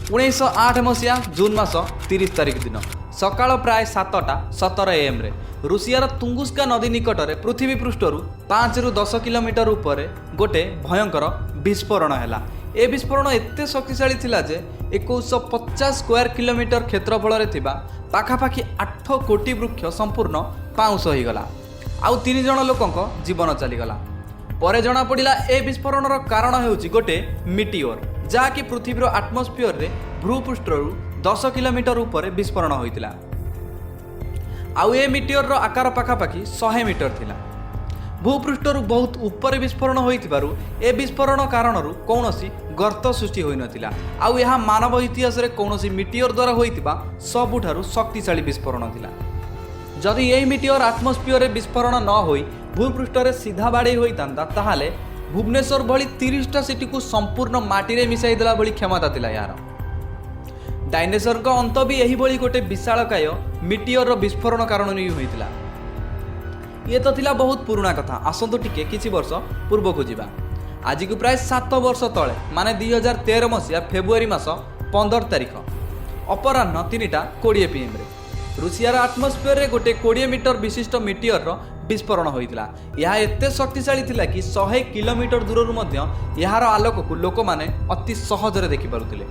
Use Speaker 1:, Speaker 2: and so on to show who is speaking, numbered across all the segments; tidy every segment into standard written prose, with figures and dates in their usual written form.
Speaker 1: 1908 ମସିହା ଜୁନ୍ ମାସ 30 ତାରିଖ ଦିନ ସକାଳ ପ୍ରାୟ 7:17 ଏଏମ୍ରେ ରୁଷିଆର ତୁଙ୍ଗୁସ୍କା ନଦୀ ନିକଟରେ ପୃଥିବୀ ପୃଷ୍ଠରୁ 5ରୁ 10 କିଲୋମିଟର ଉପରେ ଗୋଟେ ଭୟଙ୍କର ବିସ୍ଫୋରଣ ହେଲା। ଏ ବିସ୍ଫୋରଣ ଏତେ ଶକ୍ତିଶାଳୀ ଥିଲା ଯେ 2150 ସ୍କୋୟାର କିଲୋମିଟର କ୍ଷେତ୍ରଫଳରେ ଥିବା ପାଖାପାଖି 8 କୋଟି ବୃକ୍ଷ ସମ୍ପୂର୍ଣ୍ଣ ପାଉଁଶ ହୋଇଗଲା ଆଉ ତିନି ଜଣ ଲୋକଙ୍କ ଜୀବନ ଚାଲିଗଲା। ପରେ ଜଣାପଡ଼ିଲା, ଏ ବିସ୍ଫୋରଣର କାରଣ ହେଉଛି ଗୋଟେ ମିଟିଓର, ଯାହାକି ପୃଥିବୀର ଆଟମୋସ୍ଫିୟରରେ ଭୂପୃଷ୍ଠରୁ 10 କିଲୋମିଟର ଉପରେ ବିସ୍ଫୋରଣ ହୋଇଥିଲା। ଆଉ ଏ ମିଟିଓରର ଆକାର ପାଖାପାଖି 100 ମିଟର ଥିଲା। ଭୂପୃଷ୍ଠରୁ ବହୁତ ଉପରେ ବିସ୍ଫୋରଣ ହୋଇଥିବାରୁ ଏ ବିସ୍ଫୋରଣ କାରଣରୁ କୌଣସି ଗର୍ତ୍ତ ସୃଷ୍ଟି ହୋଇନଥିଲା। ଆଉ ଏହା ମାନବ ଇତିହାସରେ କୌଣସି ମିଟିଓର ଦ୍ୱାରା ହୋଇଥିବା ସବୁଠାରୁ ଶକ୍ତିଶାଳୀ ବିସ୍ଫୋରଣ ଥିଲା। ଯଦି ଏହି ମିଟିଓର ଆଟମୋସ୍ଫିୟରରେ ବିସ୍ଫୋରଣ ନ ହୋଇ ଭୂପୃଷ୍ଠରେ ସିଧା ବାଡ଼େଇ ହୋଇଥାନ୍ତା, ତାହେଲେ ଭୁବନେଶ୍ୱର ଭଳି 30ଟା ସିଟିକୁ ସମ୍ପୂର୍ଣ୍ଣ ମାଟିରେ ମିଶାଇ ଦେଲା ଭଳି କ୍ଷମତା ଥିଲା ଏହାର। ଡାଇନେସରଙ୍କ ଅନ୍ତ ବି ଏହିଭଳି ଗୋଟେ ବିଶାଳକାୟ ମିଟିଓରର ବିସ୍ଫୋରଣ କାରଣରୁ ହିଁ ହୋଇଥିଲା। ଇଏ ତ ଥିଲା ବହୁତ ପୁରୁଣା କଥା। ଆସନ୍ତୁ ଟିକେ କିଛି ବର୍ଷ ପୂର୍ବକୁ ଯିବା। ଆଜିକୁ ପ୍ରାୟ 7 ବର୍ଷ ତଳେ, ମାନେ 2013 ମସିହା ଫେବୃଆରୀ ମାସ 15 ତାରିଖ ଅପରାହ୍ନ 3:20 ପିଏମ୍ରେ ରୁଷିଆର ଆଟମୋସ୍ଫିୟରରେ ଗୋଟେ 20 ମିଟର ବିଶିଷ୍ଟ ମିଟିଅରର ବିସ୍ଫୋରଣ ହୋଇଥିଲା। ଏହା ଏତେ ଶକ୍ତିଶାଳୀ ଥିଲା କି 100 କିଲୋମିଟର ଦୂରରୁ ମଧ୍ୟ ଏହାର ଆଲୋକକୁ ଲୋକମାନେ ଅତି ସହଜରେ ଦେଖିପାରୁଥିଲେ।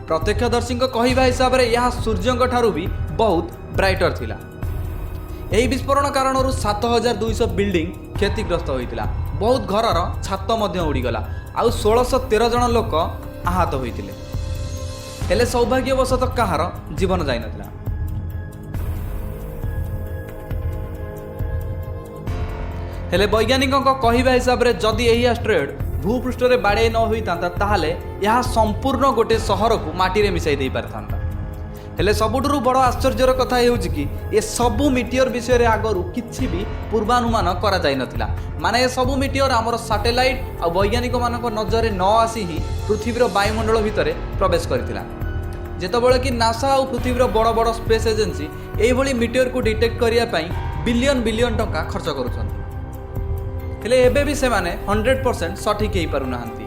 Speaker 1: ପ୍ରତ୍ୟକ୍ଷଦର୍ଶୀଙ୍କ କହିବା ହିସାବରେ ଏହା ସୂର୍ଯ୍ୟଙ୍କ ଠାରୁ ବି ବହୁତ ବ୍ରାଇଟର ଥିଲା। ଏହି ବିସ୍ଫୋରଣ କାରଣରୁ 7200 ବିଲ୍ଡିଂ କ୍ଷତିଗ୍ରସ୍ତ ହୋଇଥିଲା। ବହୁତ ଘରର ଛାତ ମଧ୍ୟ ଉଡ଼ିଗଲା ଆଉ 1613 ଜଣ ଲୋକ ଆହତ ହୋଇଥିଲେ। ହେଲେ ସୌଭାଗ୍ୟବଶତଃ କାହାର ଜୀବନ ଯାଇନଥିଲା। ହେଲେ ବୈଜ୍ଞାନିକଙ୍କ କହିବା ହିସାବରେ ଯଦି ଏହି ଆଷ୍ଟ୍ରଏଡ୍ ଭୂପୃଷ୍ଠରେ ବାଡ଼େଇ ନ ହୋଇଥାନ୍ତା, ତାହେଲେ ଏହା ସମ୍ପୂର୍ଣ୍ଣ ଗୋଟେ ସହରକୁ ମାଟିରେ ମିଶାଇ ଦେଇପାରିଥାନ୍ତା। ହେଲେ ସବୁଠାରୁ ବଡ଼ ଆଶ୍ଚର୍ଯ୍ୟର କଥା ହେଉଛି କି ଏ ସବୁ ମିଟିଅର ବିଷୟରେ ଆଗରୁ କିଛି ବି ପୂର୍ବାନୁମାନ କରାଯାଇନଥିଲା। ମାନେ ଏ ସବୁ ମିଟିଅର ଆମର ସାଟେଲାଇଟ୍ ଆଉ ବୈଜ୍ଞାନିକମାନଙ୍କ ନଜରରେ ନ ଆସି ହିଁ ପୃଥିବୀର ବାୟୁମଣ୍ଡଳ ଭିତରେ ପ୍ରବେଶ କରିଥିଲା, ଯେତେବେଳେ କି ନାସା ଆଉ ପୃଥିବୀର ବଡ଼ ବଡ଼ ସ୍ପେସ୍ ଏଜେନ୍ସି ଏଇଭଳି ମିଟିଅରକୁ ଡିଟେକ୍ଟ କରିବା ପାଇଁ ବିଲିୟନ ବିଲିୟନ ଟଙ୍କା ଖର୍ଚ୍ଚ କରୁଛନ୍ତି। ହେଲେ ଏବେ ବି ସେମାନେ 100% ସଠିକ୍ ହେଇପାରୁନାହାନ୍ତି।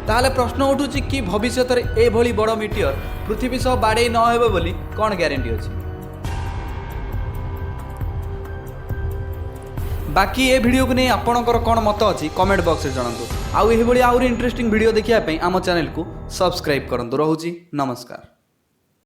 Speaker 1: ତାହେଲେ ପ୍ରଶ୍ନ ଉଠୁଛି କି ଭବିଷ୍ୟତରେ ଏଭଳି ବଡ଼ ମିଟିଅର ପୃଥିବୀ ସହ ବାଡ଼େଇ ନ ହେବ ବୋଲି କ'ଣ ଗ୍ୟାରେଣ୍ଟି ଅଛି? ବାକି ଏ ଭିଡ଼ିଓକୁ ନେଇ ଆପଣଙ୍କର କ'ଣ ମତ ଅଛି, କମେଣ୍ଟ ବକ୍ସରେ ଜଣାନ୍ତୁ। ଆଉ ଏହିଭଳି ଆହୁରି ଇଣ୍ଟରେଷ୍ଟିଂ ଭିଡ଼ିଓ ଦେଖିବା ପାଇଁ ଆମ ଚ୍ୟାନେଲକୁ ସବସ୍କ୍ରାଇବ୍ କରନ୍ତୁ। ରହୁଛି, ନମସ୍କାର।